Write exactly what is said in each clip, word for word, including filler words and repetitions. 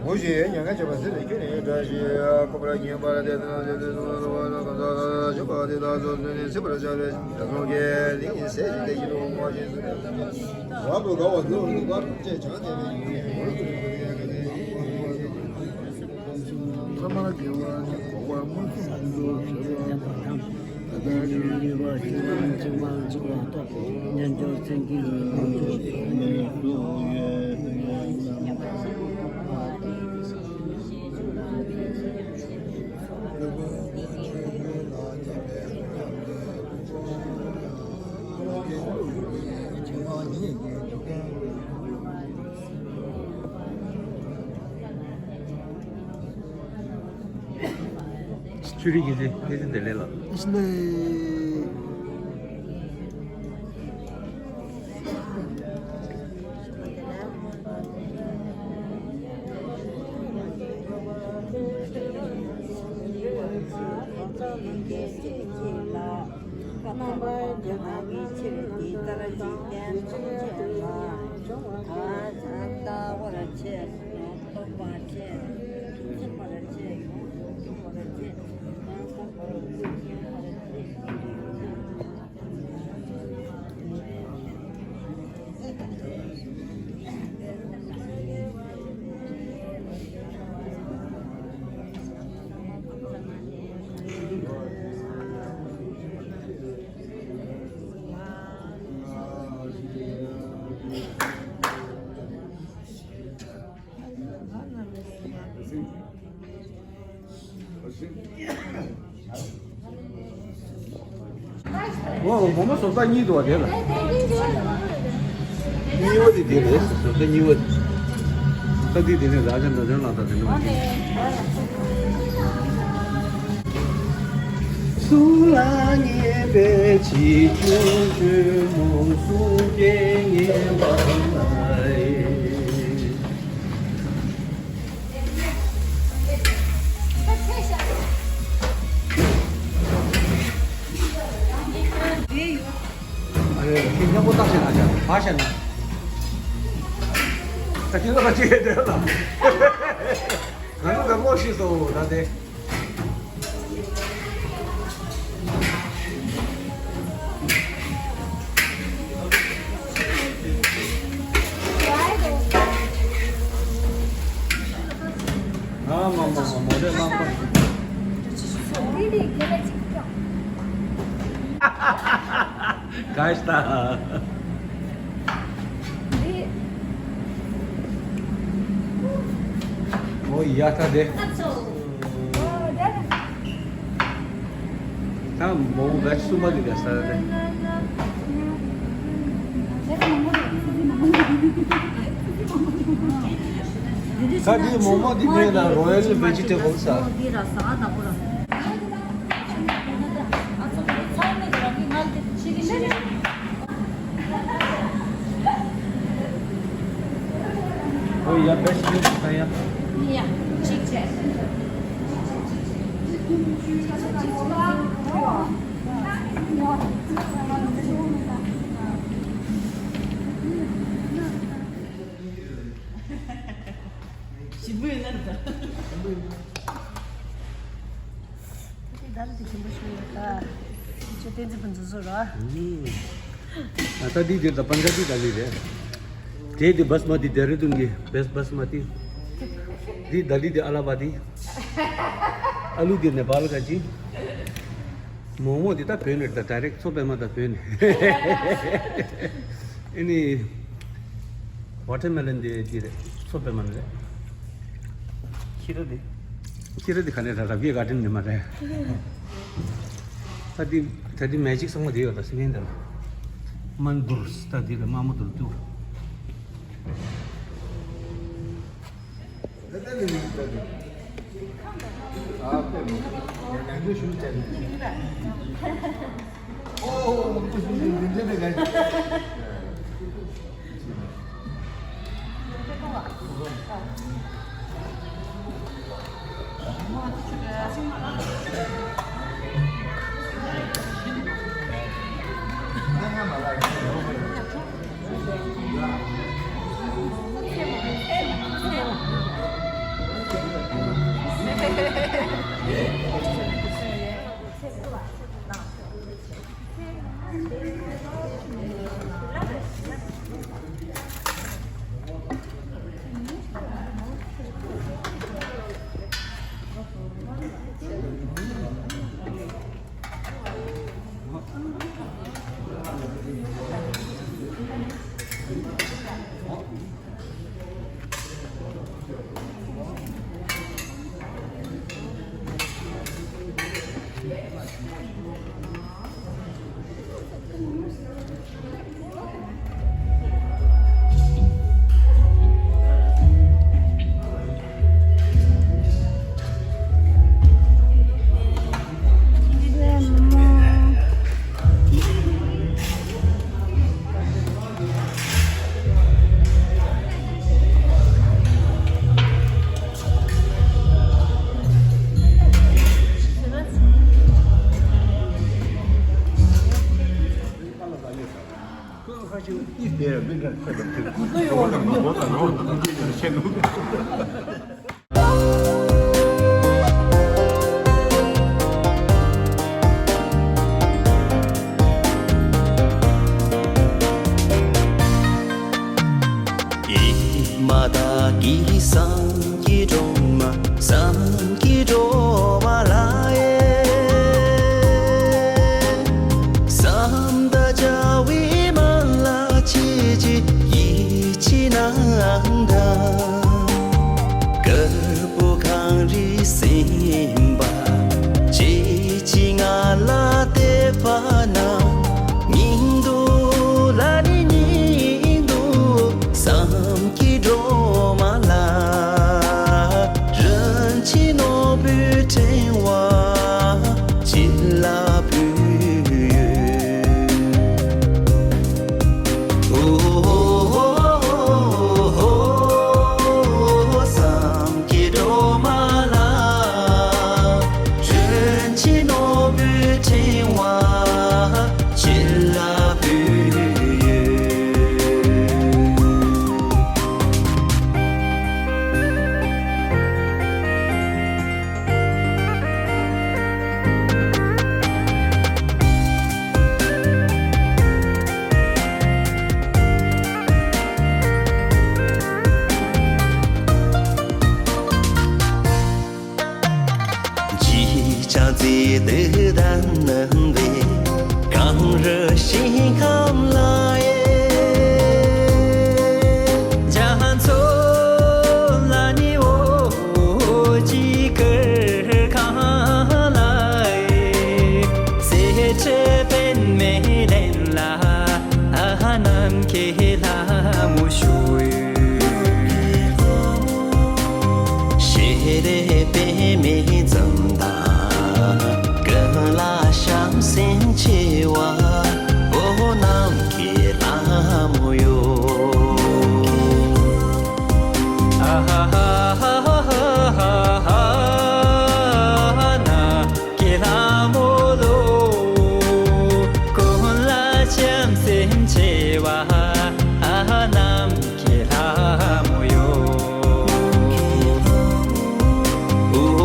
མུ་བཞི་ཉེན་ཁ་བྱེད་པ་ཟེར་ཏེ་ཁྱོད་ནི་བཀྲ་ཤིས་ཁོ་པར་ཉན་པར་དེ་དང་དེ་དེ་དང་དེ་དང་དེ་དང་ཞུ་བ་དེ་དག་སོ་སོ་ནི་སྲིད་པར་བྱ་བའི་དེ་སོང་གི་ནི་ཟས་ཤིག་དེ་ཡིན་ནོ་མ་ཤེས་སུ། རབ་ཏུ་དགའ་བ་ནི་ལུག་པར་ཅེས་བྱ་དེ་ནི་ཡིན་ནི་ངོར་ཚུལ་ཁོ་ནི་ཡ་ག་ནི་ཡིན་ནི་ཡིན་ནི། ཐ་མ་དགེ་བ་ནི་འགོག་པ་མངོན་སུམ་ཉིད་དུ་བྱེད་པ་དང་། ད་ལྟར་གྱི་ཉེས་པ་ཞི་བ་འཇིགས་པ་འཇིགས་པ་ཐོབ། རྣལ་འབྱོར་སེམས་བསྐྱེད་ཀྱི་ཡོན་ཏན་ཡོད་པའི་ཉམས་ལེན་སུ་ཡོད་པའི་ཉམས་ལེན་ཆུ་རིགས་ཀྱི་ཚེ་ཕན་ཚུན་བདེ་ལེགས་ལ། ཨིས་ལེ། རྣམ་པར་འགྲེལ་བ་གི་ཕྱིར་འདི་ལྟར་འཇིག་རྟེན་ཐམས་ཅད་ལ་ད་ལྟ་བར་ཆད་སོགས་རྟོག་པ་ཆེ་ཡང་ཐུགས་ཆེན་པར་བྱེད། ཡོངས་སུ་རྫོགས་པར་བྱེད། ཡང་དག་པར་བསྐུལ་ཡོད་པར་བྱེད། འོ་མོ་མོ་བཟོ་ལྟ་གཉིས་འདུག་བ་དེ་ལ། གཉིས་པ་དེ་དེ་རེད། བཟོ་ལྟ་གཉིས་པ་དེ། ལྟ་དེ་དེ་ནས་ར་ཅན་རྡོ་ཅན་ལགས་དང་དེ་འདྲ་བ་དེ། གསུང་ལ་ཉན་པའི་ཕྱིར་ཆོས་སྒྲོན་མོ་གསུང་སྐད་སྙན་པ་ལ། ཨ་རེ་ཁྱེད་མཉམ་པོ་བཏགས་ཤེས་ན་ཅང་བ་ཤ་ན། ད་ཁྱེད་ཚོ་ལ་ཅི་ཡོད་དེ་ལ། ང་ཚོ་ད་ལོ་ཤི་སོ་ད་དེ། ཨ་མ་མ་མ་མོ་རེ་མ་མ། ག་ཤ་ད། འོ་ཡ་ད་དེ། ད་མོ་ག་ཤ་སུ་མ་གི་ག་ས་རེད། ད་དེ་མོ་མོ་དེ་མེད་ན་Royal Vegetable ས། ཨོ་ཡ་བེ་སི་ཊི་ས་ཡ། ཡ། གཅིག་བྱས། ཞིམ་པོ་ཡོད་ན་འདྲ། ད་ལྟ་དེ་ཆེན་པོ་ཞིག་ཡོད་ད། ཁྱོད་བསྟན་འཛིན་ཕུན་ཚོགས་བཟོ་ར། ཨ་ད་འདི་འདིར་ད་པན་ཇ་བི་དཱ་ལི་རེད། དེ་འདི་བྷ་སི་མ་ཏི་ཌེ་ར་ཌུན་གྱི་བྷ་སི་བྷ་སི་མ་ཏི། འདི་དཱ་ལི་འདི་ཨ་ལ་བ་ཏི། ཨ་ལུ་འདི་ནེ་པཱལ་ག་ཅི། མོག་མོག་འདི་ད་བོད་ནས་ད་ཌའི་རེག་མཚོ་པདྨ་ད་བོད་ནས། ཨ་ནི། ཝ་ཊར་མེ་ལོན་འདི་འདི་རེད། མཚོ་པདྨ་ནས་རེད། ཁྱི་ར་འདི། ཁྱི་ར་འདི་ག་ནས་ར་རབ་རྒྱས་ག་ཏྲིན་ནས་མ་རེད། ད་འདི་ད་འདི་མེ་ཇིག་ཚང་མ་འདི་ཡོད་ལ་སི་མེན་ད་ལ། མན་དུར་ད་འདི་ལ་མ་མོ་དུར་ཏུ། ཨེ་མ་བདག་གིས་སངས་རྒྱས་སྒྲོལ་མ། སངས་རྒྱས་སྒྲོལ་མ་ལ་ཨེ། བསམ་དང་བྱ་བའི་སྨོན་ལམ་ཆེ་ཆེ་ཡིད་ཆེས་རྣམས་དང་། དཀར་པོ་གངས་རི་སེམས་དཔའ་ཆེ་ཆེ་ང་ལ་དད་པ་རྣམས། སྙིང་སྡུག་ལ་ནི་སྙིང་སྡུག་བསམ་སྐྱིད་སྒྲོལ་མ་ལ། རིན་ཆེན་ནོར་བུའི་ཕྲེང་བ་བྱིན་རླབས་ཕུལ་ཡོད། ཨོ་བསམ་སྐྱིད་སྒྲོལ་མ་ལ། རིན་ཆེན་ནོར་བུའི་ཕྲེང་བ་བྱིན་རླབས་ཕུལ་ཡོད། ཅི་ཅང་ཙེ་དེ་ད་ནམ་བེ་གངས་རི་ཞིང་ཁམས་ལ་ཨེ། རྒྱ་མཚོ་ལ་ནི་འོ་ཅི་ཀར་ཁང་ལ་ཨེ། སེར་ཁྲི་པདྨའི་གདན་ལ་ཨ་ནམ་མཁའི་ལྷ་མོ་བཞུགས་ཡོད། ཤེས་རིག་པདྨའི་འཛུམ་མདངས་ཀུན་ལ་བྱམས་སེམས་ཆེ་བ། ཨོ་ནམ་མཁའི་ལྷ་མོ་ཡོད། ཨ་ཧ་ཧ་ཧ་ཧ་ཧ་ཧ། ནམ་མཁའི་ལྷ་མོ་ལོ། ཀུན་ལ་བྱམས་སེམས་ཆེ་བ། ཨ་ནམ་མཁའི་ལྷ་མོ་ཡོད། ཨོ་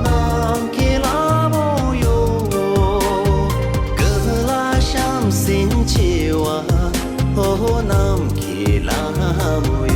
ནམ་མཁའི་ལྷ་མོ་ཡོད། ཀུན་ལ་བྱམས་སེམས་ཆེ་བ། ཨོ་ནམ་མཁའི་ལྷ་མོ་